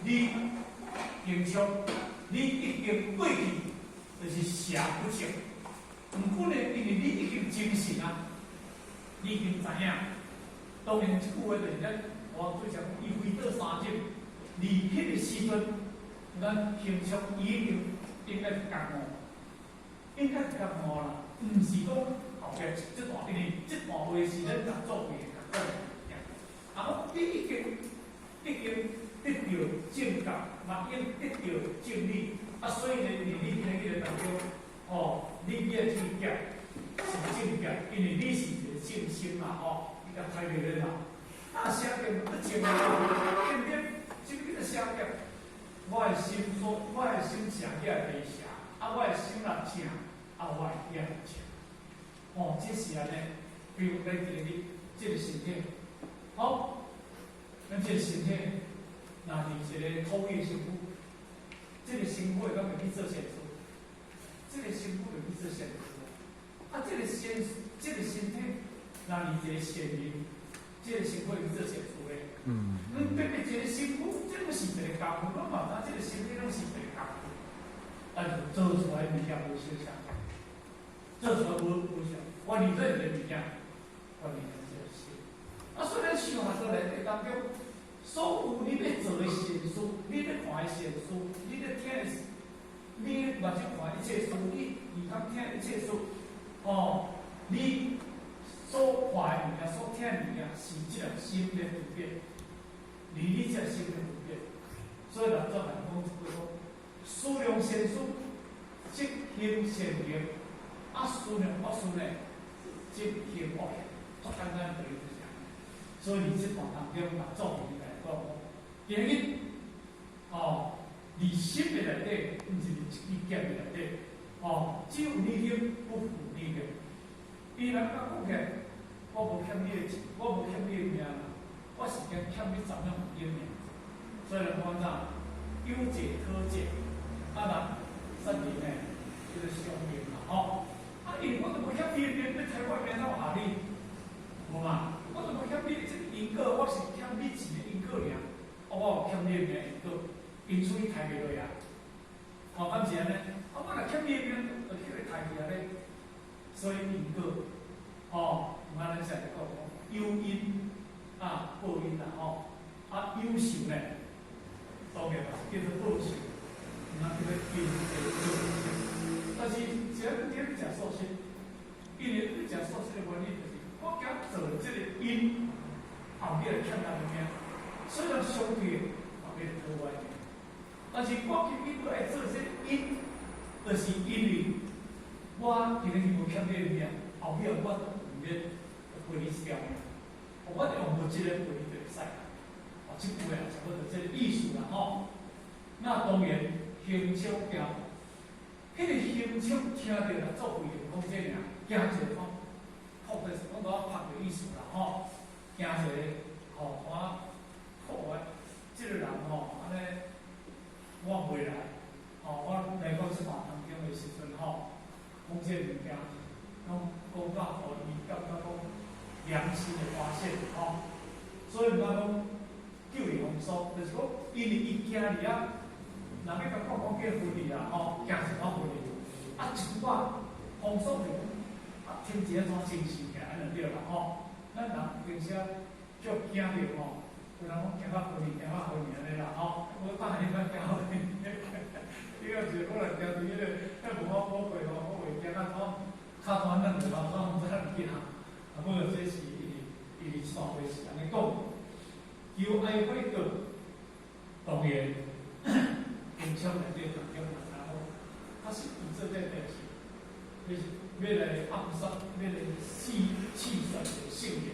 你平常你已經過去，就是邪不正。毋過呢，因為你已經精神啊，你已經知影。當然，這句話就是咱我對上伊回到三種，離彼個時陣，咱平常已經應該是覺悟，應該是覺悟啦，毋是講後壁這段，因為這段話是咱共祖輩講的。啊，你已經得著正覺，嘛已經得著正理，啊，所以呢，你今日當中，哦，你這個劫是正劫，因為你是一個正心嘛，吼，你共開袂了嘛。啊，邪見不正啊，對不對？什麼叫做邪見？我的心說，我的心邪起來就是邪，啊，我的心若正，啊，我的業正。哦，這是按呢，比如咱今日這個身體，好，咱這個身體，若是一個土的身軀，這個身軀會當會去做善事，這個身軀會去做善事。啊，這個身，這個身體，若是一個善人，這個身軀會去做善事咧。嗯，別別一個身軀，這個是一個工具，我嘛知這個身體攏是一個工具，但是做出來物件無相像，做出來無像，我離這個物件，我離這個心。啊，所以咱想下過來佇當中，所有你欲做的善事，你欲看的善事，你欲聽的，你目睭看一切事，你耳孔聽一切事，哦，你所看的物件，所聽的物件，是這個心的分別，離你這個心的分別。所以六祖壇講一句講：思量善事，即行善業；啊，思量惡事呢，即行惡業。足簡單道理就是按呢。所以佇這段當中，六祖伊來講，今日哦，佇心的內底，毋是佇一支劍的內底，哦，只有你行，不負你行。伊人講講起來，我無欠你的錢，我無欠你的命啦，我是驚欠你怎樣有命。所以人講怎，有借可借，啊人殺人呢，叫做相命嘛，吼。啊，因為我都無欠你的命，欲刣我的命怎有合理？無嘛？我都無欠你這個因果，我是欠你錢的因果爾。哦，我有欠你的命因果，因此你刣袂落啊。吼，敢是按呢？啊，我若欠你的命，就去予刣去啊咧。所以因果，吼，毋咱成日講有因啊，報因啦，吼，啊有受呢，當然嘛是叫做報受，毋通叫做因果報。但是，只要你食素食，因為你食素食的原因就是，我驚做這個因，後壁會欠人的命，雖然相對後壁討我的命，但是我今日愛做這個因，就是因為我今日無欠你的命，後壁我就毋免賠你一條命，我就用物質來賠你就會使。哦，這句話差不多這個意思啦，吼。那當然，行相行，彼個行相聽著六祖慧能講這爾，驚一個講，哭就是講到拍的意思啦，吼。驚一個，吼，我哭啊，這個人吼，按呢，我袂來，吼，我來講這段當中的時陣，吼，講這個物件，攏講到予伊感覺講良心的發現，吼，所以毋通講救伊風騷，就是講因為伊驚佇遐，人欲共講講叫分離啦，吼，驚一寡分離，啊一寡風騷就啊聽一下怎精神起來，按呢就對啦，吼。咱人平時足驚著吼，有人講驚到分離，驚到分離按呢啦，吼。我當然較驚分離，你若是可能驚佇彼個，彼無法寶貝吼，我會驚到怎跤怎軟著，怎毋知影驚。啊，不過這是伊佇這段話是按呢講，求哀悔過，當然，平常內底當中嘛，知影講，確實伊做這個代誌，就是欲來暗殺，欲來棄選的性命，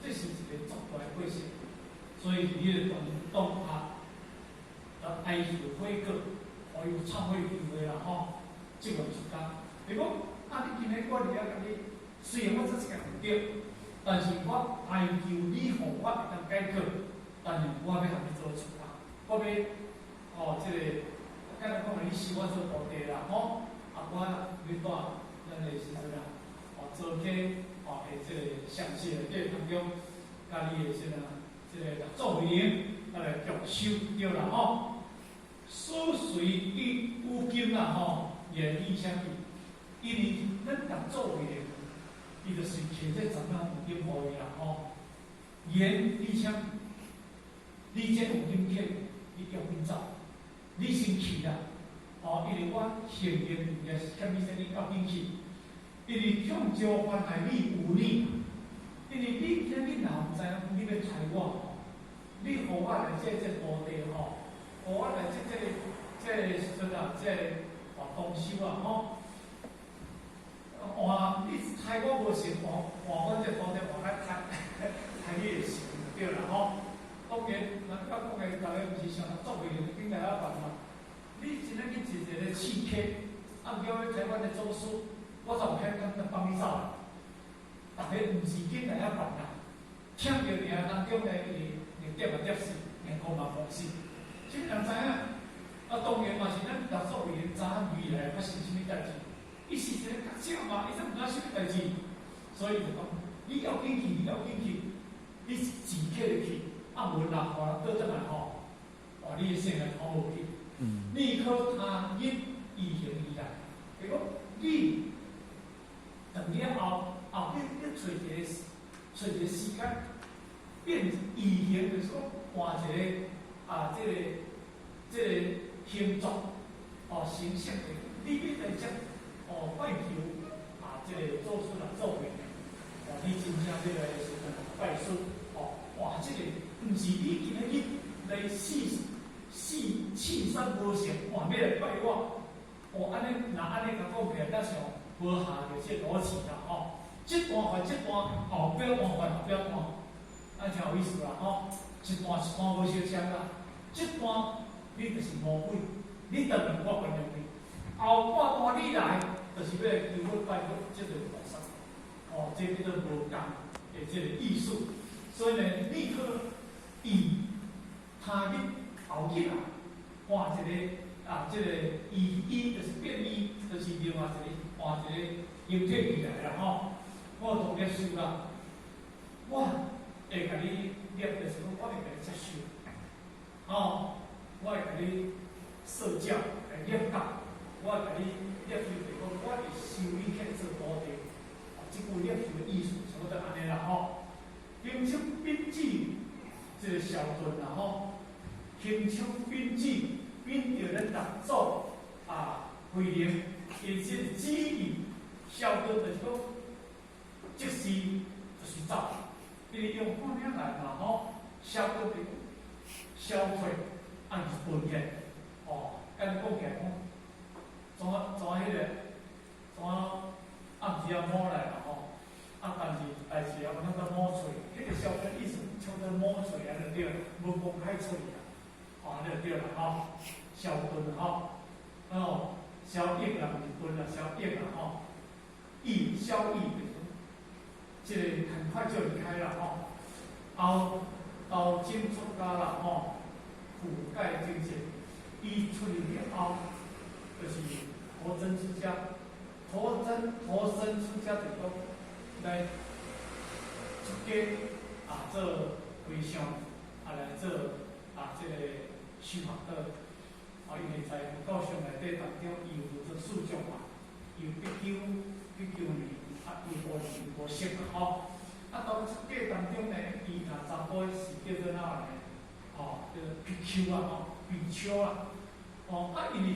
這是一個重大的過失。所以佇彼個當下，來哀求悔過，予伊有懺悔機會啦，吼，這個時間，你講啊，你今日我佇遐共你，雖然我做這件毋對，但是我哀求你，予我會當改過，但是我欲予你做出家，我欲哦，這個簡單講，你收我做徒弟啦，吼，啊，我欲帶咱的時陣啊，哦，做家哦，的這個相信內底當中，佮你的啥啊，這個六祖慧能啊來著手對啦吼。此隨彼有經啦吼，言汝啥物？因為咱六祖慧能，伊就是摕這十樣五經予伊啦吼。言汝啥物？你這五經客，你趕緊走，你先去啦。哦，因為我承認也是欠你啥物，趕緊去。因為向召喚害你有你，因為你今日若毋知影你欲刣我吼，你予我來這土地吼，予我來這時陣啊，這活動修啊吼，換你刣我無成，換換阮這土地換來刣刣你會成就對啦吼。當然，咱講的逐个毋是像做袂緊來遐辦嘛。你真正去坐一个刺客，啊，叫欲刣阮的祖師，我就有遐敢放你走啦。逐个毋是緊來遐辦啦，聽著爾當中呢，伊會點嘛點死，連講嘛講死。啥物人知影？啊，當然嘛是咱六祖慧能知影未來發生啥物代誌。伊是一個覺者嘛，伊怎毋知啥物代誌？所以就講，你要緊去，你要緊去，你是錢客去，啊無若予人倒轉來吼，哇！你的性命攏無去。你可他日依行而來，結果你等了後，後壁你揣一個揣一個時間，變異形，就是講換一個啊，這個形狀哦，形象的，你欲來遮哦拜求啊，這個祖師來做媒，哦，你真正欲來時陣拜師哦，哇！這個毋是你今仔日來試試試煞無成，哇！欲來拜我，哦，按呢若按呢共講起來，才像無合著這個邏輯啦吼。這段還這段，後壁段還後壁段，按誠有意思啦吼。一段一段無相像啦，這段你就是魔鬼，你當然我原諒你。後半段你來，就是欲來求佛拜佛，這個菩薩，哦，這叫做無仝的這個意思。所以呢，你可以他日後日啊，換一個啊，這個異依就是變異，就是另外一個換一個形體起來啦吼。我同接受啦，我會共你念，就是講我會共你接受，吼，我會共你說教，來念教，我會共你念受，就是講我會收你去做徒弟。這句念受的意思，差不多按呢啦吼。行出稟旨，這個蕭頓啦吼，行出稟旨，稟著咱六祖啊，慧能，伊這個旨意，蕭頓就是講，即時就是走，因為用半領來嘛吼，蕭頓就消退，啊伊就分起，哦，敢講起來講，怎怎彼個，怎暗時仔摸來啦吼，啊但是代誌啊，咱閣摸喙，彼個消退意思像做摸喙按呢對，無公開喙啦，哦按呢對啦吼，蕭頓吼，哦，蕭逸啦，毋是頓啦，蕭逸啦吼，逸蕭逸就是這個很快就離開了吼，後後經出家啦吼，苦蓋精進，伊出入了後，就是脫身出家，脫身脫身出家就講來出家啊做和尚，啊來做啊這個修學道，啊因為在佛教上內底當中，伊有分做四種嘛，有比丘、比丘尼。啊，優婆夷、優婆塞嘛吼。啊，當出家當中呢，伊若查埔是叫做哪呢？吼，叫做比丘啊，吼，比丘啊。哦，啊，因為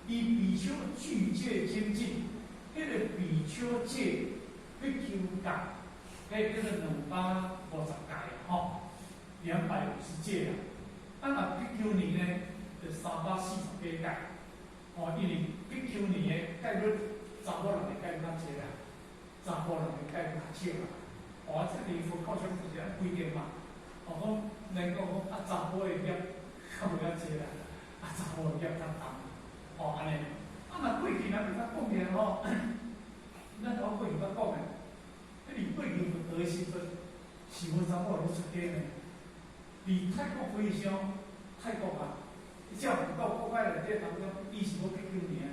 伊比丘具戒精進，彼個比丘戒、比丘戒，彼叫做250戒吼，250戒啊。啊，若比丘尼呢，就348戒。哦，因為比丘尼的戒律，查某人的戒律較濟啦。查埔人的戒律較少啦，哦，這個佛教上就是按規定嘛。哦，講能夠講啊，查埔的業較無遐濟啦，啊，查某的業較重，哦，按呢。啊，若過去咱會較講起來吼，咱講過去捌講的，彼過去佛陀的時陣，是無查某咧出家呢。佇泰國和尚，泰國啊，伊這佛教國家內底當中，伊是無比丘尼的，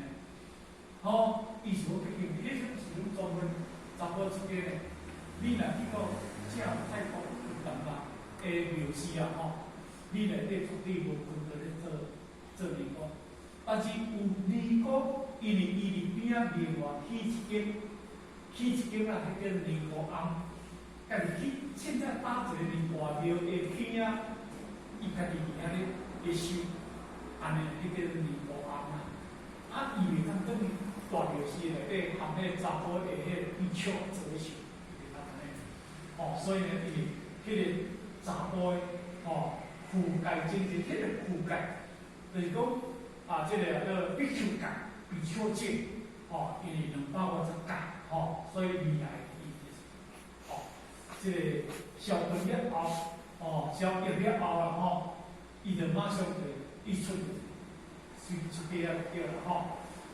吼，伊是無比丘尼，彼種是攏專門查某出家的。你若去到正泰國東南亞，的廟寺啊吼，你內底絕對無看著咧做做尼姑，但是有尼姑，因為伊佇邊仔另外起一間，起一間啊，彼叫尼姑庵，家己去凊彩搭一個尼大廟的邊仔，伊家己佇遐咧咧修，按呢，彼叫尼姑庵啊。啊，伊袂當轉去大廟寺內底含彼個查埔的彼個比丘做咧修，伊袂當按呢。哦，所以呢，因為彼個查埔的吼，具戒精進，彼個具戒，就是講啊，這個叫比丘戒、比丘戒，吼，因為250戒，吼，所以未來伊就是，吼，這個銷魂了後，吼，消業了後啦，吼，伊就馬上就伊出隨出家啊，對啦，吼，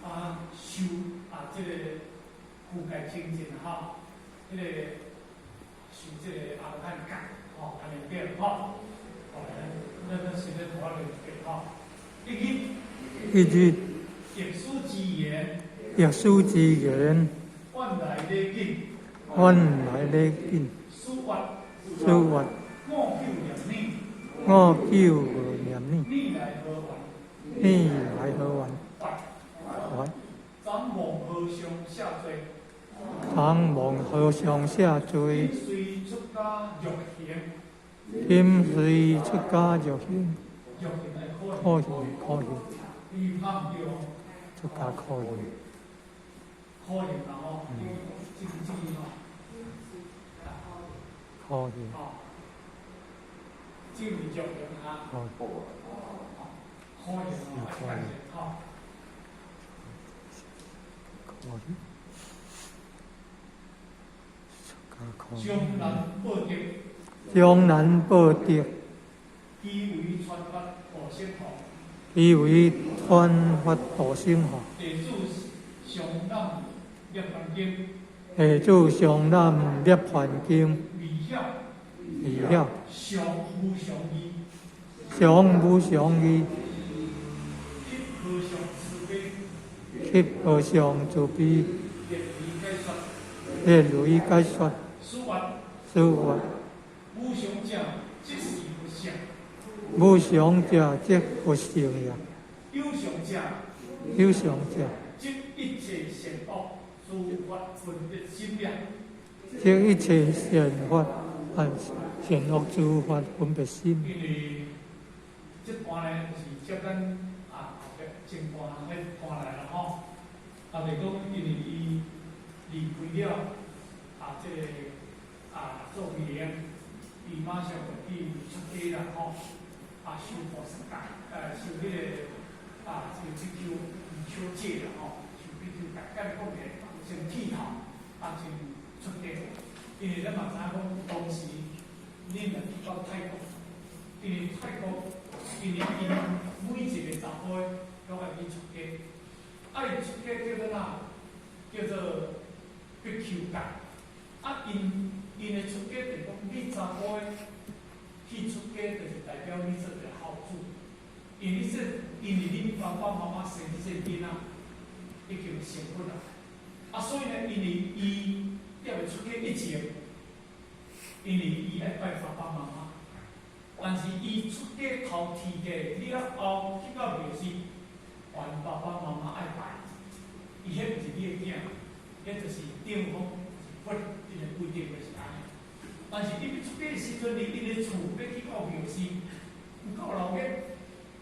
啊修啊，這個具戒清淨吼，彼個修這個阿羅漢戒，吼，按呢對吼，吼，咱現在讀下來對吼，一日，一日，譯師之言，譯師之言，遠來禮敬，遠來禮敬，師曰，師曰，五九念耳，五九念耳，你來何緣？你來何緣？答，答，昨夢和尚下墜，昨夢和尚下墜，今隨出家欲行，今隨出家欲行，欲行來苦行苦行，你拍毋對哦，出家苦行，苦行啦吼，這個吼，苦行，吼，這個是欲行啊，苦苦行哦，吼。苦行，出家苦將行，難報德，將難報德，其為傳法度生吼，其為傳法度生吼，弟子上覽涅槃經，弟子上覽涅槃經，未曉未曉常無常義，常無常義，給和尚慈悲，給和尚慈悲，熱淚解說，熱淚解說，師曰，師曰，無常者即是佛性，無常者即佛性也，有常者有常者即一切善惡諸法分別心也。即一切善法啊善惡諸法分別心。因為這段呢，就是接咱啊後壁前段彼段來啦吼。啊，就講因為伊離開了啊，這個啊做義蓮，伊馬上就去出家啦吼。啊，修菩薩戒，修彼個啊，這個比丘比丘戒啦吼，修比丘戒，甲你講起來先剃頭，啊，先出家。因為咱嘛知影講，當時恁若去到泰國，因為泰國，因為𪜶每一個查埔攏愛去出家，啊，伊出家叫做哪？叫做比丘戒。啊，𪜶的出家就是講，你查埔去出家，就是代表你做一個孝子。因為這，因為恁爸爸媽媽生你這個囡仔，已經成佛啦。啊，所以呢，因為伊踮會出家以前，因為伊愛拜爸爸媽媽。但是伊出家頭剃過了後，去到廟寺，還爸爸媽媽愛拜。伊彼毋是你的囝，彼就是頂方是佛這個規定就是按呢。但是伊欲出家的時陣，𪜶的厝欲去到廟寺，有夠鬧熱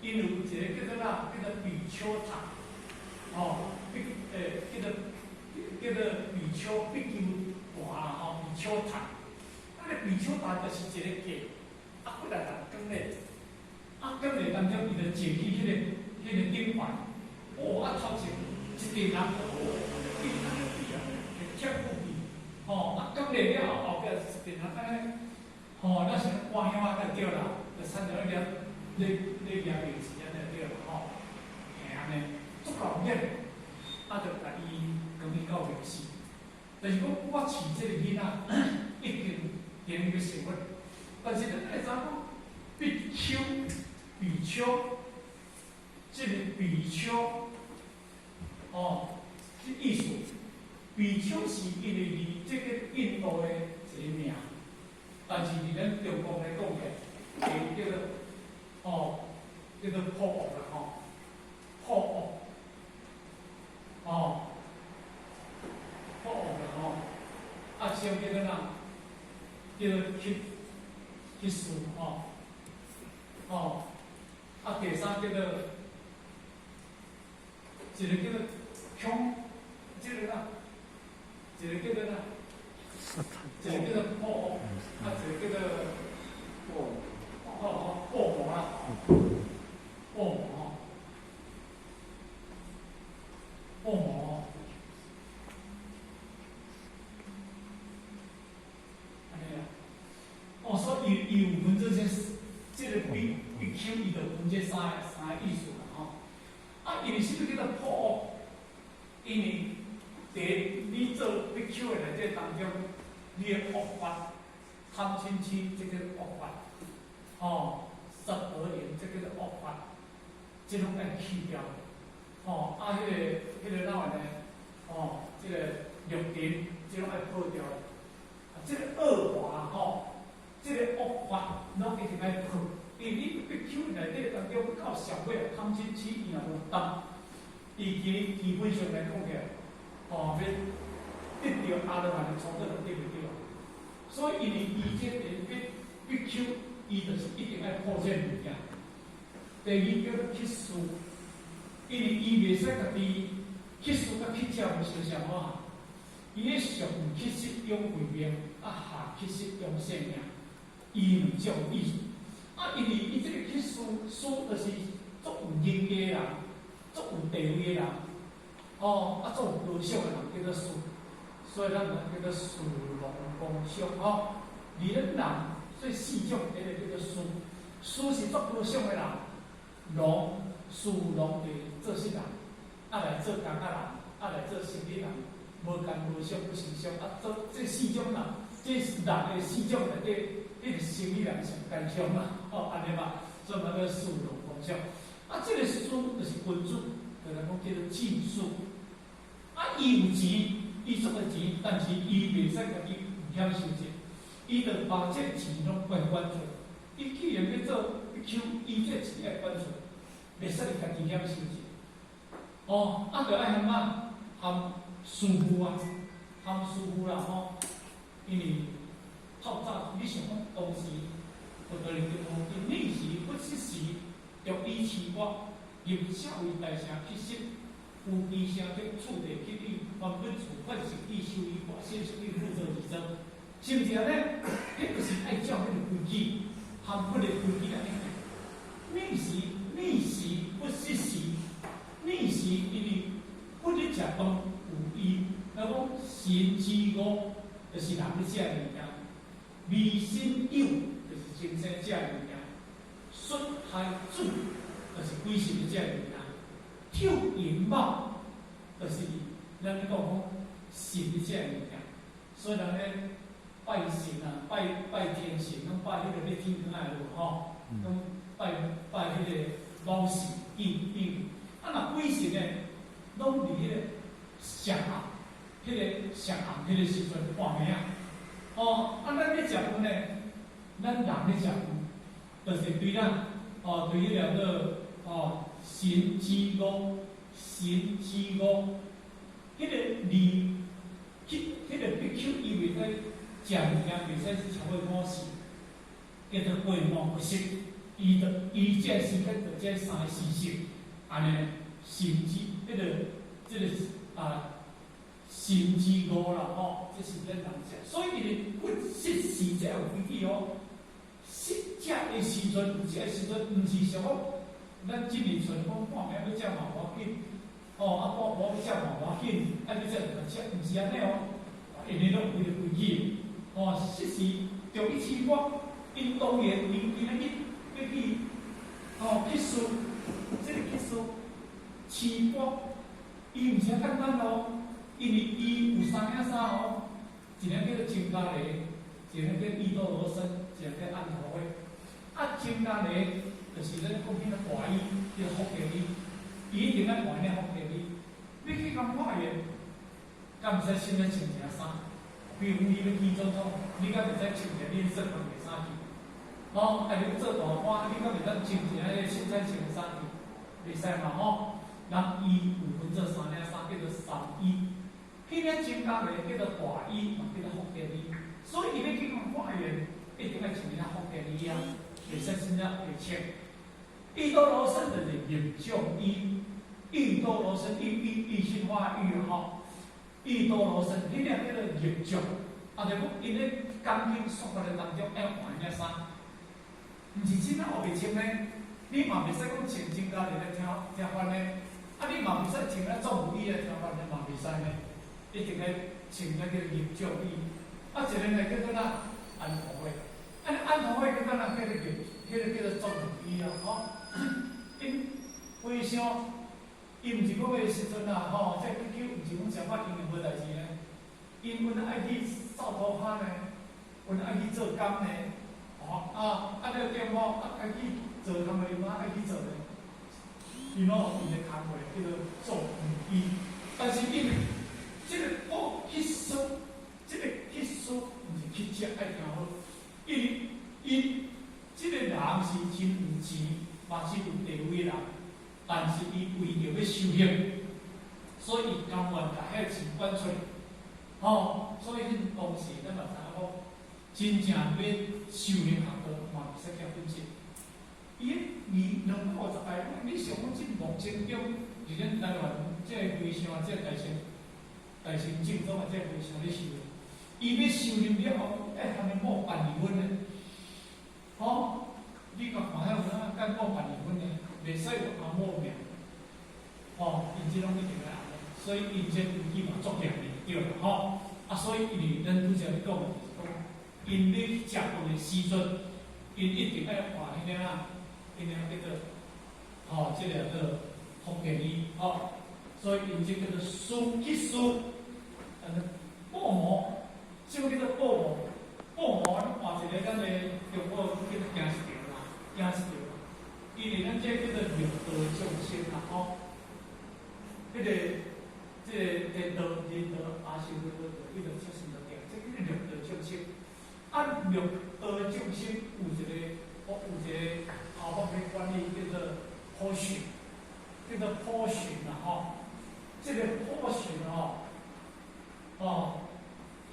，𪜶有一個叫做哪？叫做比丘塔，吼，比叫做比丘比丘壇啦吼，比丘塔。啊，個比丘塔就是一個架，啊，幾若人囥咧，啊，囥咧當中，伊就坐去彼個頂懸，哦，啊頭前一塊人，哦，一直按呢比啊，會貼過去，吼，啊，囥咧了後，後壁一塊人按呢，吼，咱像搬香仔就對啦，就親像咧咧咧舉名字按呢對啦，吼，嘿按呢，足夠熱，啊，就共伊扛去到廟寺，就是講我飼這個囡仔已經經欲成佛，但是咱愛知影講，比丘，比丘，這個比丘，哦，這意思，比丘是因為佇這個印度的一個名，但是佇咱中國來講起來，叫做破惡啦吼，破惡，哦，破惡啦吼，啊，先叫做啥？叫做乞乞士吼，哦，啊，第三叫做一個叫做強，這個啦，一個叫做啥？一個叫做破惡，啊，一個叫做破破破魔啦，破魔吼，破魔，按呢啦。哦，所以伊有分這些，這個比丘伊就分這三個意思啦吼。啊，因為啥物叫做破惡？因為佇你做比丘的內底當中，你的惡法、貪嗔痴，這叫惡法，吼，十惡緣，這叫做惡法，這攏愛去掉。吼，啊，彼個哪樣呢？吼，這個六塵，這攏愛破掉。啊，這個惡法吼，這個惡法攏一定愛破。因為你比丘內底當中到社會貪嗔痴，伊若無動，伊其實基本上來講起來，吼，欲得著阿羅漢的初果就得袂著。所以，因為伊這個比丘，伊就是一定愛破這物件。第二叫做乞士，因為伊袂使家己乞士佮乞食無相像吼，伊咧上乞食養慧命，啊下乞食養性命，伊兩種意思。啊，因為伊這個乞士，士就是足有人格的人，足有地位的人，哦，啊，足有高尚的人叫做士，所以咱就叫做士農工商吼。而咱人，所以四種，一個叫做士，士是足高尚的人，農士農就是做事人，啊來做工仔人，啊來做生意人，無奸無商不成商，啊做這四種人，這人的四種內底，彼個生意人上奸商嘛，哦，按呢嘛，所以嘛叫士農工商。啊，這個士就是君子，就是講叫做進士。啊，伊有錢，伊足濟錢，但是伊袂使家己毋曉收錢，伊就把這錢攏捐捐出。伊既然欲做比丘，伊這錢愛捐出，袂使伊家己曉收錢。哦，啊，就愛含啊，含師父啊，含師父啦吼，因為透早你想講當時，佛陀入定爾時不失時，著以持國入舍衛大城乞食，有其聲得次第乞與，梵本處梵食語修語跋生食語復作是說，是毋是按呢？彼就是愛照彼個規矩，含彼個規矩來行。爾時爾時不失時，爾時因為不咧食飯有伊，若講神之五，就是人咧食的物件；迷心有，就是眾生食的物件；術害子，就是鬼神咧食的物件；跳銀帽，就是咱咧講講神咧食的物件。所以人咧拜神啊，拜拜天神，攏拜彼個咧天光的無吼，攏拜拜彼個老神、應應。啊，若鬼神呢，攏佇彼個上暗，彼個上暗彼個時陣半暝啊。哦，啊，咱咧食飯呢，咱人咧食飯，就是對咱，哦，對彼個做哦，神之五，神之五，彼個字，彼個比丘伊袂使食物件，袂使超過午時，叫做過午不食。伊就伊這時間就這三個時辰，按呢，神之彼個這個啊，神之五啦吼，這是咱人食。所以伊個不失時這有規矩哦。食食的時陣，有食的時陣，毋是想講咱這日陣講半暝欲食嘛無要緊，哦，啊半晡欲食嘛無要緊，愛欲食就食，毋是按呢哦。因為攏有彼個規矩，哦，失時著去飼我，𪜶當然𪜶今仔日欲去，哦，乞士，這個乞士飼我，伊毋是遐簡單哦，因為伊有三領衫哦，一領叫做僧伽梨，一領叫揖多羅僧，一領叫按頭花。啊，僧伽梨就是咱講彼個大衣，叫福建衣，伊一定愛換領福建衣。你去共看伊，敢毋使新咧穿一領衫？比如你欲見總統，你敢會使穿一件恁說的衫去？吼，啊，你做大官，你敢會當穿一个凊彩穿衫去？袂使嘛吼。人伊有分做三領衫，叫做三衣。彼領增加的叫做大衣，嘛叫做福建衣。所以伊欲去看化緣，一定愛穿領福建衣啊，袂使真正袂穿。鬱多羅僧就是入眾衣，鬱多羅僧欲欲欲心化欲吼，鬱多羅僧彼領叫做入眾，啊，就講𪜶咧講經說法的當中愛換領衫，毋是真正烏白穿呢。你嘛袂使講穿僧伽來聽聽法呢，啊，你嘛袂使穿咧眾衣來聽法呢，嘛袂使呢。一定愛穿那個入眾衣，啊，一个呢叫做啥？安陀會，啊，安陀會叫做啥？叫做入，彼个叫做眾衣啊，吼。𪜶和尚，伊毋是講彼个時陣啊，吼，這比丘毋是講食飯因為無代誌呢，𪜶阮愛去掃塗跤呢，阮愛去做工呢，吼啊，啊了對無啊，家己做工課嘛愛去做呢，𪜶攏有𪜶的工課叫做眾衣，但是因為這個講乞師，這個乞師毋是乞食愛聽好，因為𪜶這個人是真有錢，嘛是有地位的人，但是伊為著欲修行，所以伊甘願共彼个錢捐出來，吼，所以恁當時咱嘛知影講，真正欲修行學道嘛袂使欠本錢。伊250個，你想講這目前中，是咱台灣這个和尚，這個大乘大乘正宗的這個和尚咧修，伊欲修行了後，愛和𪜶某辦離婚呢？吼，你共看遐有哪共某辦離婚呢？袂使有阿某名，吼，𪜶這攏一定愛按呢，所以𪜶這規矩嘛足嚴的對啦，吼。啊，所以因為咱拄才咧講，就是講，𪜶欲去食飯的時陣，𪜶一定愛換彼個啊，彼個叫做，吼，這個叫做福建衣，吼。所以𪜶這叫做師乞師，啊，布摩，啥物叫做布摩？布摩，你換一個咱的中國叫做驚一條啦，驚一條。因為咱這叫做六道眾生啦，吼。彼個、這個天道、人道、阿修羅道、餓鬼道、畜生道，這叫做六道眾生。啊，六道眾生有一個，有一個頭目咧管理叫做普巡，叫做普巡啦，吼。這個普巡吼，哦，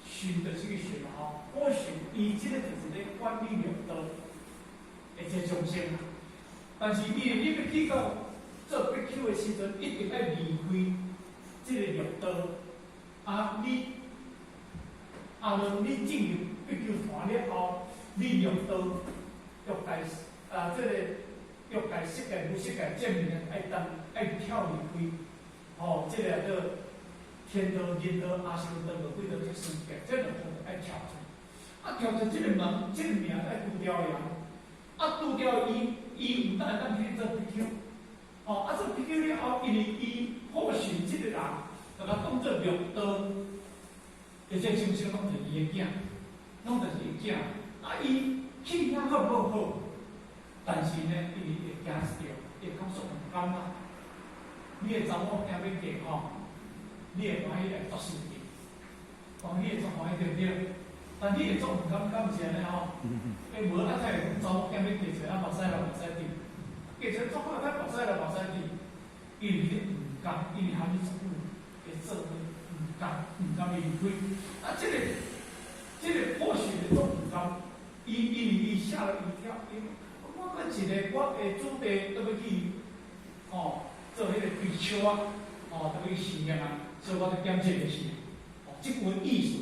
巡就是個巡啦，吼。普巡，伊這個就是咧管理六道的這個眾生啦。但是伊你欲去到做比丘的時陣，一定愛離開這個六道。啊，你啊，若你進入比丘團了後，你六道欲界啊，這個欲界、色界、無色界證明愛當愛跳離開。吼，這個叫天道、人道、阿修羅道、餓鬼道、畜生界，這兩個愛跳出。啊，跳出這個門，這個名愛除掉伊啊。啊，除掉伊，伊有當會當去做比丘。吼，啊，做比丘了後，因為伊普巡這個人，共伊當做六道，而且眾生攏是伊的囝，攏就是伊的囝。啊，伊氣質好無好，但是呢，因為會驚一條，會感覺毋甘啊。你的查某囝欲嫁吼，你會歡喜來作生氣，歡喜會足歡喜對毋對？但你會足毋甘，敢毋是按呢吼？欸，無啊，才會講查某囝欲嫁出來，啊，目屎流目屎滴，嫁出來足好，睇目屎流目屎滴，因為你毋甘，因為含你足久會做伙毋甘，毋甘離開。啊，這個或許會足毋甘，伊因為伊嚇了一跳，伊我閣一個我的子弟都欲去，吼，做彼個比丘啊，吼，都欲去修行啊，所以我著減這个事。哦，這句意思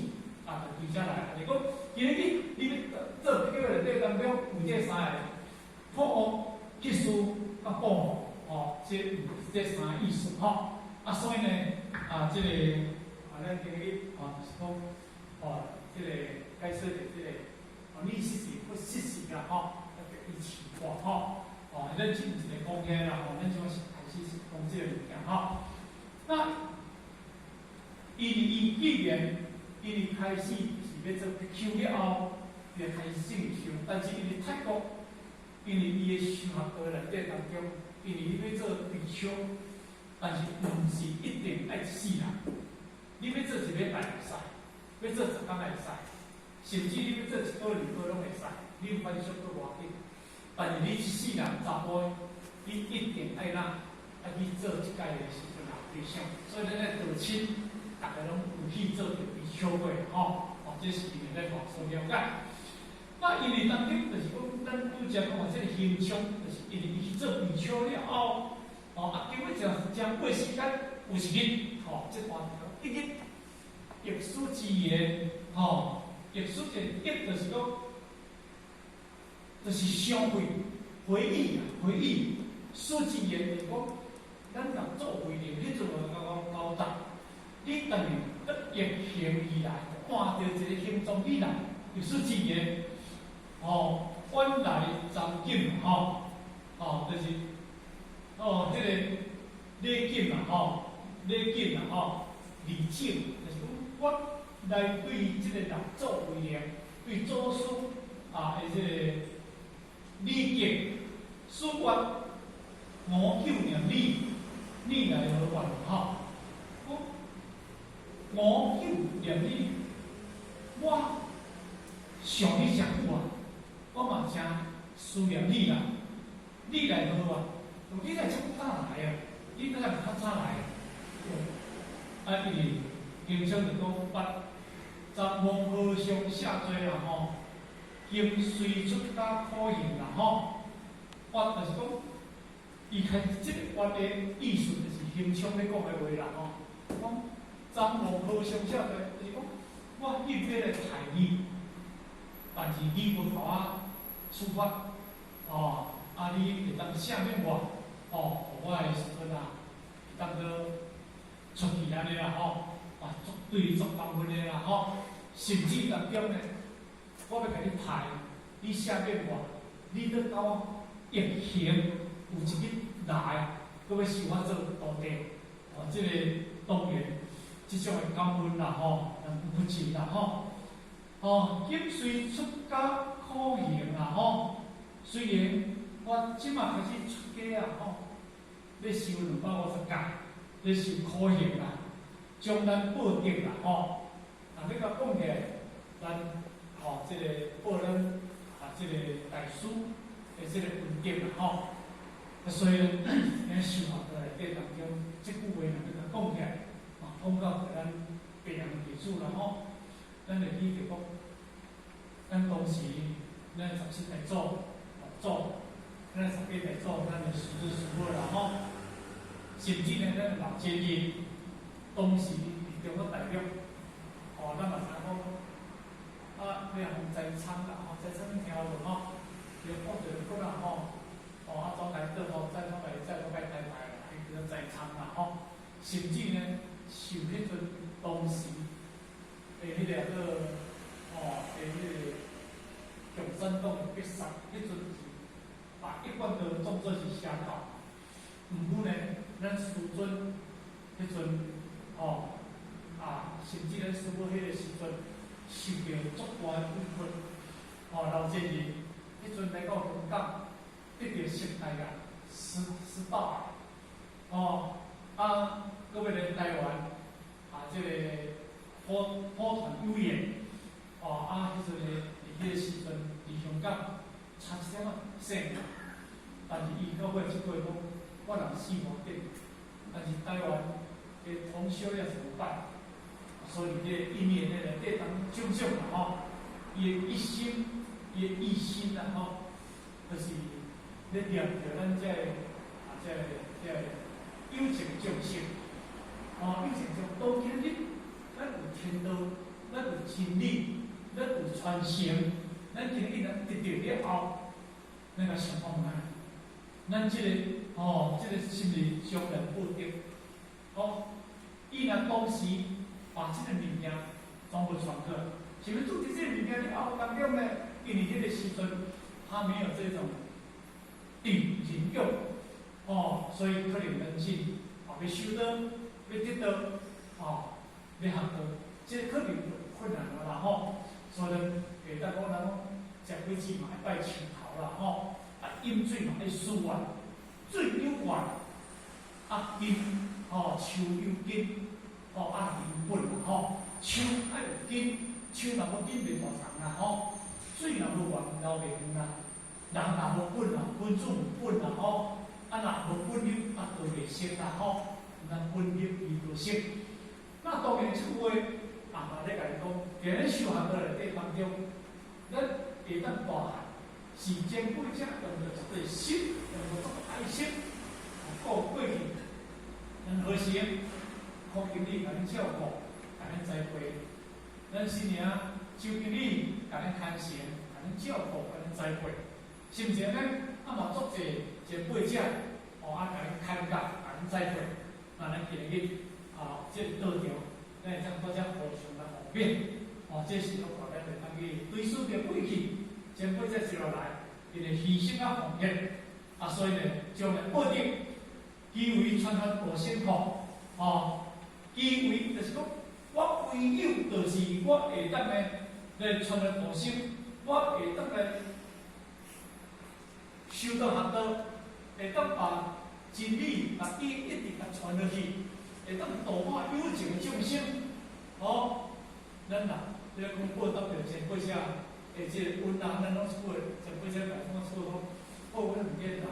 啊，就對遮來。就是講，今日你欲做比丘內底當中有這三个，破惡、乞師、佮布摩，吼，這三个意思吼。啊，所以呢，啊，這個啊，咱今日啊，就是講，哦，這個解說的這個，哦，你實時不實時啦，吼，啊，伊飼活吼，哦，咱進一個講起啦，吼，咱這是開始是講這個物件吼。那因為伊既然因為開始是欲做比丘了後，就開始進修，但是因為泰國，因為伊的修學道內底當中，因為伊欲做比丘，但是毋是一定愛一世人，你欲做一禮拜會使，欲做10工會使，甚至你欲做一個月兩個月攏會使。你反速閣無要緊，但是你一世人查埔，你一定愛哪愛去做這擺的時陣啊對象，所以咱咧道親，逐家攏有去做著比丘過吼，哦，這是因為咱嘛所了解。那因為當今就是講，咱拄才講話這個形象，就是因為伊去做比丘了後，哦，啊，經過誠誠過時間，有一日，吼，這段一日，憶思之言，吼，憶思之言，憶就是講，就是想會回憶啊，回憶。思之言就是講，咱六祖慧能彼陣有共講交代，你等於得逆行而來，看著一個形狀你來，憶思之言。哦，遠來章錦吼，哦，就是哦，彼個禮敬嘛，吼，禮敬嘛，吼，禮敬，就是講我來對這個六祖慧能，對祖師啊，的這個禮敬，師願吾究念你，你來何願？吼，我吾究念你，我想你誠久啊。我嘛誠思念你啦，你來何願？你來這麼早來啊？你哪會較早來？啊，因為經常就講，捌十王和尚下罪啦吼，今隨出家苦行啦吼。我就是講，伊開這個話的意思就是形象咧講的話啦吼。講十王和尚下罪，就是講我應該來刣你，但是你無予我處罰，哦，啊，你會當赦免我，哦，予我的時陣啊，會當閣出去按呢啦吼，啊，足對足感恩的啦吼，甚至當中呢，我欲共你刣，你赦免我，你閣共我逆行，有一日來，閣欲收我做徒弟，哦，這個當然，這種的感恩啦吼，人不盡啦吼，哦，今隨出家苦行啦吼，雖然我這馬開始出家啊吼，咧修250戒，咧修苦行啦，將咱報德啦吼，啊，欲共講起來，咱吼這個報咱啊這個大師的這個恩德啦吼，啊，所以咱修學內底當中，這句話若欲共講起來，啊，講到咱別人弟子啦吼，咱會記著講，咱當時咱十七大祖祖，咱18大祖，咱的師祖師母啦吼，甚至呢，咱老前日當時佇中國大陸，哦，咱嘛知影講，啊，你講在倉啦吼，在倉你聽無吼？著講著講啦吼，哦，啊，總來倒吼，再講來再講來台台啦，彼叫做在倉啦吼，甚至呢，受彼陣當時的彼個叫哦，的彼個共產黨的逼殺，彼陣是把一貫都當做是邪教。毋過呢，咱師尊彼陣吼啊，甚至咱師母彼個時陣，受著足大的委屈，吼，老前日彼陣來到香港，得著失大啊，失失道啊，吼啊，閣欲來台灣啊，這個普普傳有緣，哦啊，彼陣呢，佇彼個時陣，佇香港差一點仔死，但是伊到尾這句講，我人死無緊，但是台灣的同修要怎麼辦？所以這個因緣的內底當種種啦吼，伊的一心，伊的一心啦吼，就是咧念著咱這個啊，這個這個有情眾生，吼，有情眾當今日，咱有天道，咱有真理，咱有傳承，咱今日咱得著了後，咱來想看覓，咱這個吼，這個是毋是將來報德？吼，伊若當時把這個物件全部傳過來，是毋是拄著這個物件了後當中呢？因為彼個時陣，他沒有這種定人用，哦，所以可能人性，啊，欲修道，欲得道，哦，欲學道，這個可能有困難啦吼。所以會當講咱講，食果子嘛愛拜樹頭啦吼，啊，飲水嘛愛許願，水有願，啊根，吼，樹有根，吼啊有本啦吼，樹愛有根，樹若無根袂大叢啦吼，水若無源，老袂远啦。人若無本啊，君子無本啦吼，啊若無本業啊，就袂成啦吼。咱本業伊就成。那當然這句話啊，嘛咧共你講，佇咱修行的內底當中，咱會當大漢，是前輩者用著這個心，用著這個愛心，顧過去，咱何時柯經理共恁照顧，共恁栽培，咱師娘周經理共恁牽承，共恁照顧，共恁栽培，是毋是按呢？啊嘛足濟前輩者，哦啊共恁牽教，共恁栽培，那咱今日啊，這個道場，咱會當大家互相來方便，哦，這是我看咱會當去追溯著過去前輩者一路來，伊的犧牲啊奉獻，啊，所以呢，將來報得，基為傳發大聖課，哦，基為就是講，我唯有就是我會當呢來傳發大聖，我會當來修道學道，會當把真理、把義一直共傳落去，會當度化有情眾生，哦，咱若你講報答著前輩者的這個恩啊，咱攏是過前輩者來講，說講，報阮毋免啦，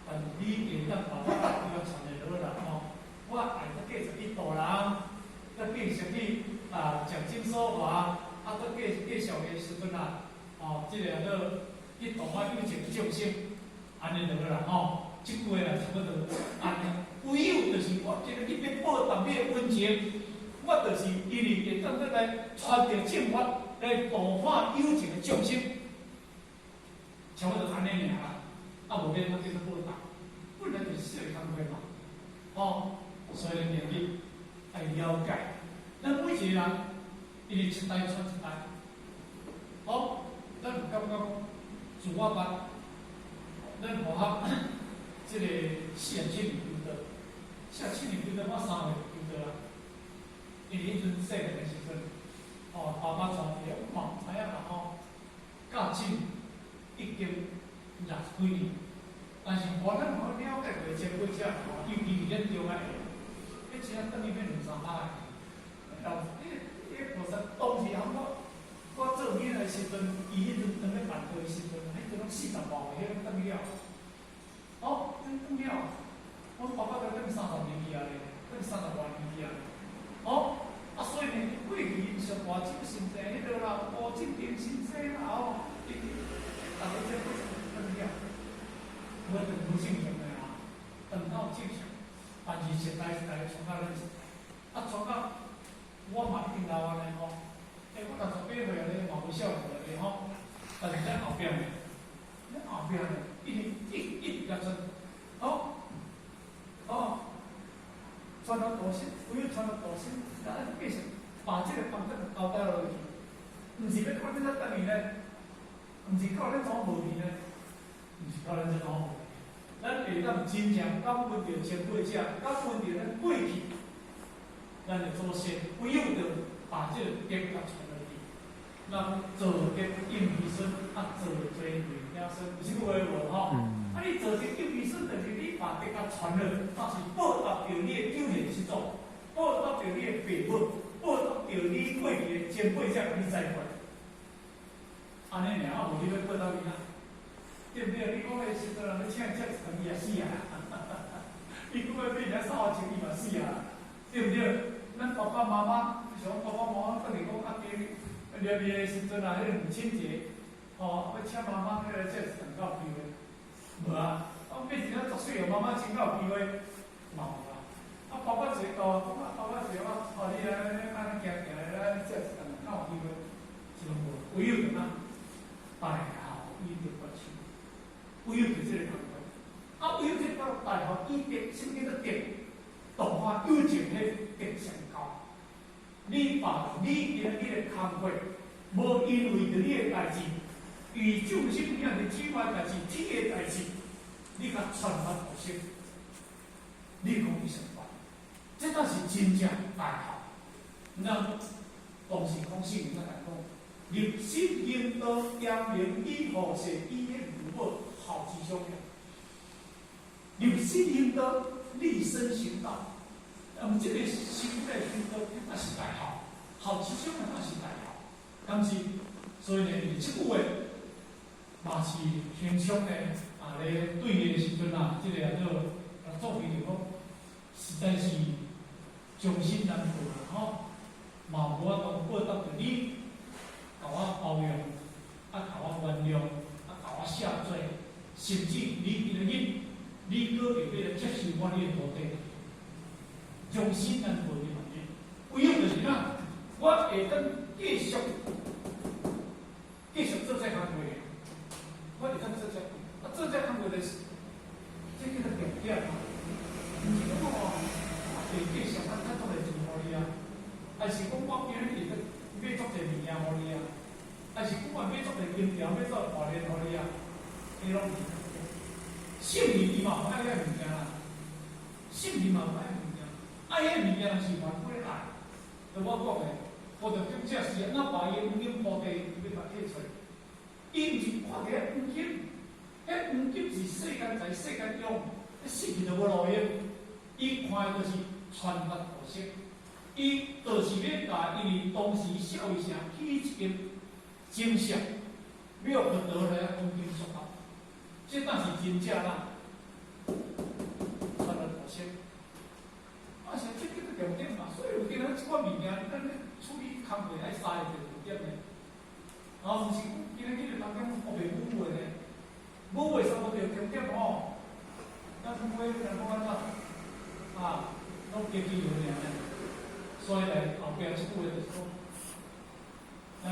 但是你會當把我愛傳落落啦，吼，我愛閣繼續去度人，閣繼續去啊講經說法，啊，閣繼繼續的時陣啊，哦，這個叫去度化有情眾生，按呢就好啦，吼。這句話啦，差不多按呢。唯有就是我今日去欲報答你的恩情，我就是因為會當來傳著正法，來度化有情的眾生，差不多按呢爾啦。啊，無免咱叫做報答，本來就是小工課嘛，哦，所以明日愛了解，咱每一個人，伊是一代傳一代，哦，咱有感覺自我捌，咱符合這個47年修道，47年修道，我3歲修道啊。因為彼陣細漢的時陣，哦，爸爸帶佇我嘛毋知影啦吼，教今已經60幾年，但是我咱無了解過前輩者，尤其是咱中愛的，彼真正轉去欲兩三擺。老，彼彼菩薩當時喊我，我做囡仔的時陣，伊彼陣當咧辦道的時陣，彼陣攏40外歲，彼攏轉去了。哦，轉轉了，阮爸爸都轉30年去啊咧，轉30外年去啊。哦，啊，所以呢，過去𪜶上大洲神社彼落啦，烏鎮定神社啦，哦，伊逐个這過程轉了，無轉無正常的啊，轉到正常，但是一代一代傳到咱這代，啊，傳到我嘛已經老啊咧吼，欸，我68歲咧，嘛無少年咧吼，但是咱後壁呢，咱後壁呢，一直一一直共傳，哦，哦。傳到大聖，唯有傳到大聖，咱繼續把這個方法交代落去，毋是欲靠恁才轉去呢，毋是靠恁怎無去呢？毋是靠恁怎無去。咱會當真正感恩著前輩者，感恩著咱過去，咱的祖先，唯有著把這個德共傳落去。咱造德應兒孫，啊，造罪累囝孫，有這句話無吼？啊，你造德應兒孫，就是你把德共傳落，那是報答著你的九賢十祖，報答著你的父母，報答著你過去的前輩者共你栽培。按呢爾，啊，無你欲報答伊啊？對毋對？你講彼時陣人欲請伊食一頓，伊也死啊！你講欲買領衫褲穿，伊嘛死啊！對毋對？咱爸爸媽媽，像爸爸媽媽，等於講啊，加念伊的時陣啊，彼個母親節，吼，欲請媽媽起來食一頓，敢有機會？無啊！我變成足細個，媽媽真夠有機會，嘛無啊！啊，爸爸一個大，講啊，爸爸一個我帶你來按呢行行來，食一頓，敢有機會？是攏無，唯有怎啊？大孝以德不朽，唯有就這個工課。啊，唯有這個大孝以德，什麼叫做德？度化有情彼德上高。你把你今日的工課，無因為著你的代誌，與眾生遐爾之外代誌、天的代誌，你共傳發度生，你講伊上懸，這才是真正大孝。咱當時講聖人來講，立身行道，嚴明以護世，以言如母，孝之上。立身行道，立身行道。那麼這個身體行道，那是大孝，孝之上那是大孝。敢是？所以呢，這句話，嘛是平常呢，啊咧對的時陣啊，這個啊做啊做會就講，實在是終身難報啦吼，嘛無法度報答著你，共我包容，啊，共我原諒，啊，共我赦罪，甚至你今仔日，你閣會欲來接受我你的徒弟，終身難報的問題，唯有就是哪，我會當繼續做這工課，我會當做這，啊做這工課就是，這叫做重點啊，毋是講哦，會繼續啊，較多個錢予你啊，還是講我今日會當買足濟物件予你啊，還是講我買足濟金條，買足大鏈予你啊，這攏毋是重點。聖人伊嘛無愛遐物件啦，聖人嘛無愛物件，愛遐物件是凡夫的愛。就我講的，佛著尊者是按怎把伊黃金鋪地欲共摕出來？伊毋是看著遐黃金，彼黃金是世間財、世間用，彼失去就無路用。伊看的就是傳法度生，伊就是欲共因為當時舍衛城起一間精舍，欲佛陀來講經說法，這當是真正啦，傳法度生。啊，是這叫做重點嘛，所以有陣咱這款物件，咱咧處理工課愛三個重點的，啊，毋是今日去當中烏白舞的呢，舞的三個重點吼，咱買咱講按怎，啊，攏加機會爾呢。所以來後壁這句話就是講，咱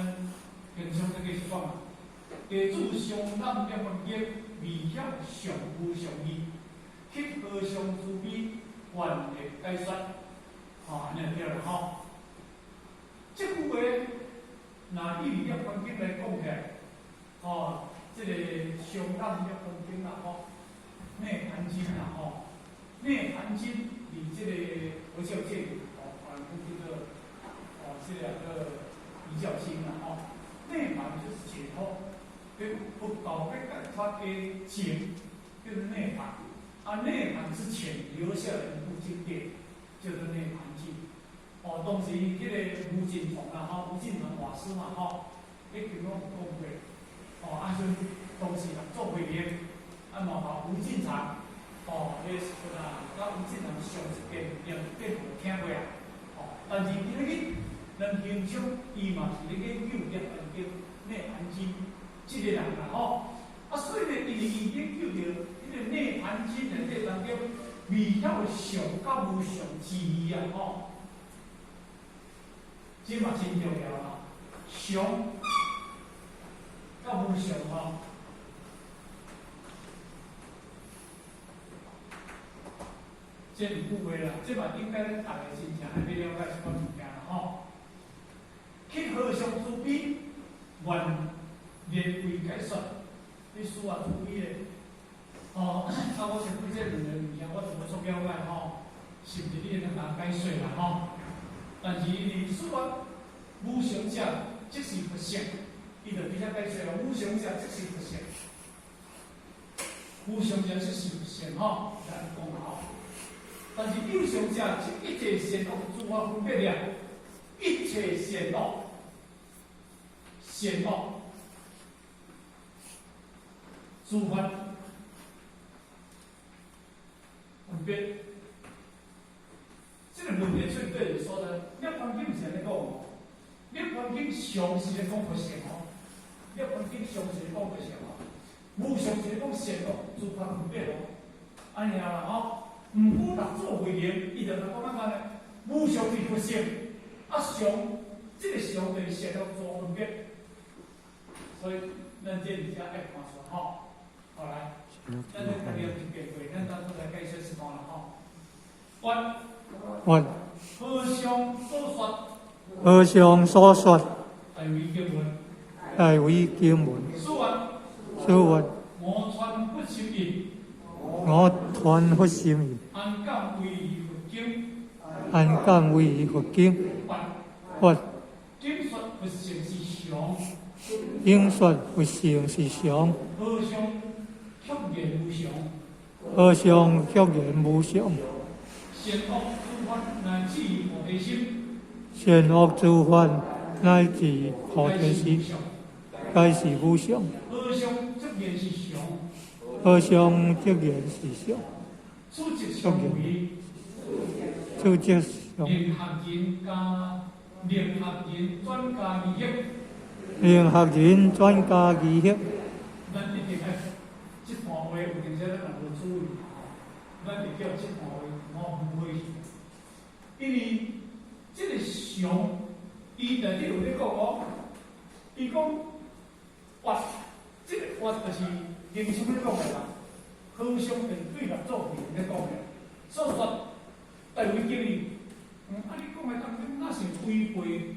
平常咧繼續講啊，家主上覽涅槃經，未曉常無常義，乞和尚慈悲，願力解說，吼，按呢就對啦吼。這句話，若以涅槃經來講起來，吼，這個上覽涅槃經啦吼，涅槃經啦吼，涅槃經佇這個佛教界裡，吼，有人講叫做，哦，這個叫比較經啦吼。涅槃就是解脫，跟佛教欲解脫的前，叫做涅槃。啊，涅槃之前留下來一部經典，叫做《涅槃經》。哦，當時彼個吳錦堂啦，吼，吳錦堂法師嘛，吼，彼經攏有講過。哦，啊，陣當時六祖慧能，啊嘛予吳錦堂，哦，彼個時陣啊，佮吳錦堂上一遍念遍有聽過啊。哦，但是今日咱平常伊嘛是咧研究《涅槃經》、《涅槃經》這個人啦，吼。啊，所以呢，因為伊研究著彼個《涅槃經》內底當中，未曉常佮無常之義啊，吼。這嘛真重要啦，常佮無常吼。這兩句話啦，這嘛應該咱逐个真正愛欲了解這款物件啦，吼。乞和尚慈悲，願力為解說，你需要慈悲的，吼。啊，我是對這兩个物件，我就無足了解吼，是毋是你會當共我解說啦，吼？但是因為說無常者，即是佛性，伊就佇遐解說啦。無常者即是佛性，無常者即是佛性吼，來講吼。但是有常者，即一切善惡諸法分別了，一切善惡，善惡諸法分別。這個問題出佗一個所在，涅槃經是按呢講，涅槃經常是咧講佛性吼，涅槃經常是咧講佛性吼，無常是咧講善惡諸法分別吼，按呢啦吼。毋過六祖慧能，伊就來講按怎呢？無常是佛性，啊常，這個常就是善惡諸分別，所以咱這裡遮愛看出吼。好來，咱咧家己有一遍過，咱當初來解說一段啦吼。問。問。和尚所說。和尚所說。大衛經文。大衛經文。師云。師云。我傳佛心印。我傳佛心印。安敢違疑佛經？安敢違疑佛經？佛。經說佛性是常。經說佛性是常。和尚卻言無常。和尚卻言無常。善惡諸法乃至菩提心。善惡諸法乃至菩提心，皆是無常。和尚。和尚則言是常。此即相違。此即相。令學人加令學人轉加疑惑。令學人轉加疑惑。咱一定愛這段話有陣時咱若無注意吼，咱會叫這段話我誤會去。因為這個常，伊內底有咧講哦，伊講活，這個活就是經書咧講的啦，和尚就是對六祖咧講的，所以說大衛經理，啊你講的當中若是違背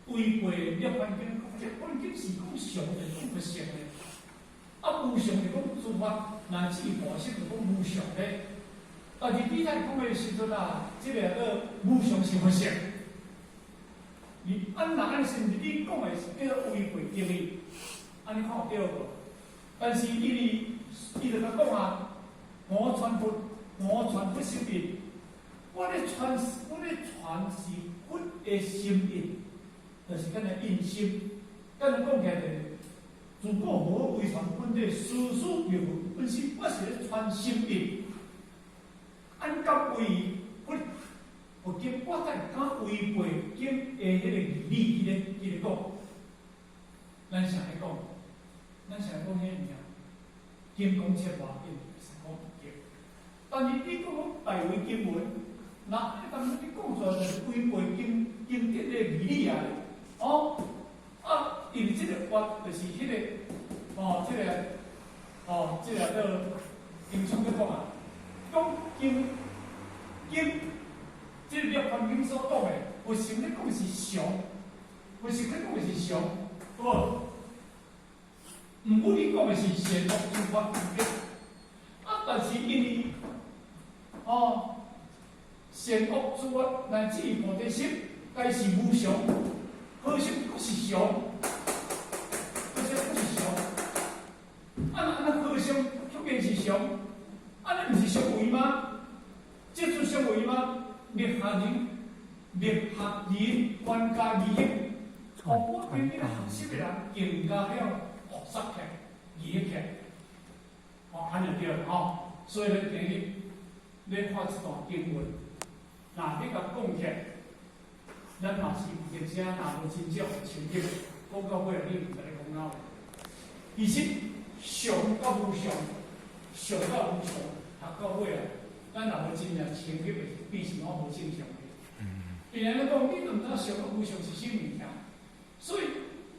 涅槃經，涅槃經是講常，就講佛性的，啊無常就講諸法乃至菩薩就講無常的。但是你在講的時陣啊，這個叫無常是佛性。你按若按是毋是你講的是叫違背經義？按呢看對無？但是因為伊就共講啊，我傳佛，我傳佛心意，我咧傳是佛的心意，就是敢若印心。敢若講起來就是，自古無遺傳本體，事事妙本心，我是咧傳心意。按敢違佛佛經，我才敢違背經的彼個義理去咧講。咱啥咧講？咱啥講彼個物件？經講切偌緊，是講毋對。但是你講講大衛經文，那你當你講出來就是違背經典的義理啊！哦，啊，因為這個法就是彼個，哦，這個，哦，這個叫經上咧講啊，講經經，這個涅槃經所講的，佛性咧講是常，佛性咧講的是常，對無？毋過你講的是善惡諸法分別，啊，但是因為，哦，善惡諸法乃至菩提心，皆是無常，和尚閣是常，閣是常，啊那那和尚卻變是常，啊那毋是相違嗎？這就相違嗎？力學人，力學人專家疑惑，哦，我比你學習的人更加曉學習起來，疑惑起來，哦，按呢就對了吼。所以咱今日咧看這段經文，若你共講起來，咱嘛是有陣時若無真正深入，講到尾你毋知咧講哪話。其實常佮無常，常佮無常，讀到尾啊，咱若無真正深入的，變成攏無正常的。別人咧講，你都毋知常佮無常是啥物件，所以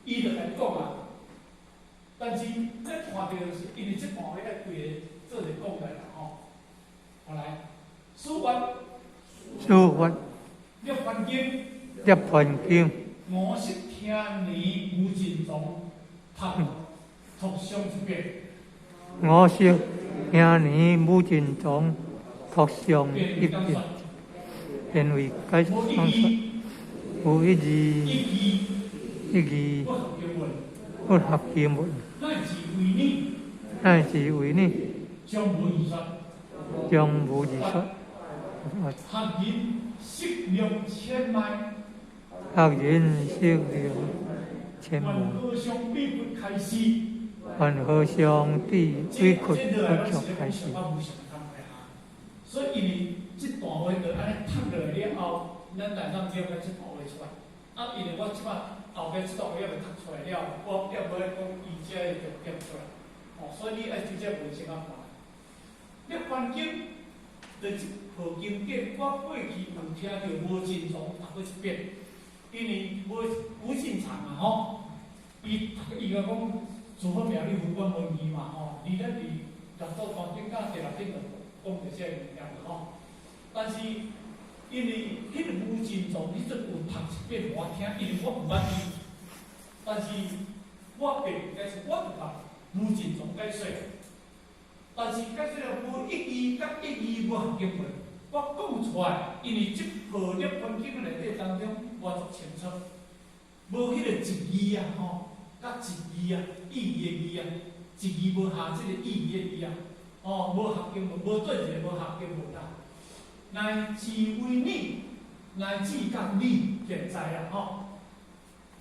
伊就共你講啊。但是咱看著是因為這段話愛規个做者講來啦吼。後來，此曰，此曰，涅槃經，涅槃經，我昔聽年無盡藏，讀讀誦一遍。我昔聽年無盡藏，讀誦一遍。便為解說，無一字，一義，不合經文，乃至為你，將無異說，將無異說。學人識量千邁，學人識量千邁。願和尚比佛開示，願和尚比佛開示。所以因為這段話就按呢讀落來了後，咱大當了解這段話出來。啊，因為我這擺後壁這段話猶未讀出來了，我猶無咧講伊這个重點出來。哦，所以你愛對這文先仔看。涅槃經的這部經典，我過去有聽著無盡藏讀過一遍，因為無盡藏嘛吼，伊伊個講諸佛妙理佛觀文義嘛吼，你咱佇六祖壇經甲第六經就講著這個物件吼。但是因為彼個無盡藏，你陣有讀一遍我聽，因為我毋捌伊，但是我並解說，我就共無盡藏解說。但是解說了無一義佮一義無合經文，我講出來，因為這部涅槃經內底當中，我足清楚，無彼個一義啊吼，佮一義啊，意義的義啊，一義無合這個意義的義啊，哦，無合經文，無對一個無合經文啦。乃至為你，乃至佮你現在啊吼，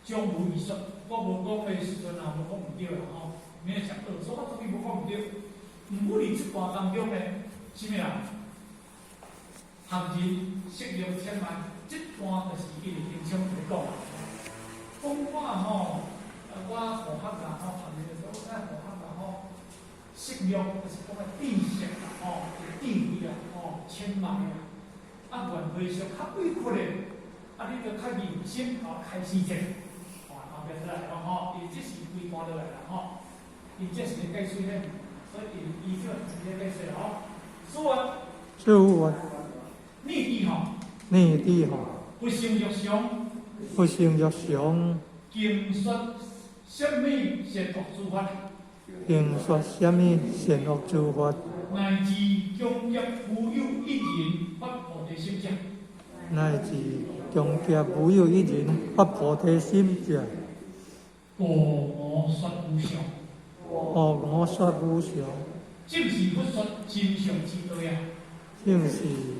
將無異說，我無講的時陣啊，無講毋對啦吼，免想二說，我絕對無講毋對。毋過佇這段當中呢，啥物啊？學人色欲千萬，這段就是伊佇經常咧講。講我吼，我學學啦吼，學人就說我學學啦吼，色欲就是講個知識啦吼，智慧啦吼，千萬啊，啊緣回向較委屈的，啊你著較認真吼開始者，吼後壁出來講吼，伊這是規段落來啦吼，伊這是咧解釋咧，所以伊伊這是咧解釋吼，所以所以你弟吼，你弟吼，不成欲想，不成欲想，經說啥物善惡諸法，經說啥物善惡諸法，乃至強劫無有一人發菩提心者，乃至強劫無有一人發菩提心者，故我說無常，故我說無常，正是佛說真相之道呀。正是。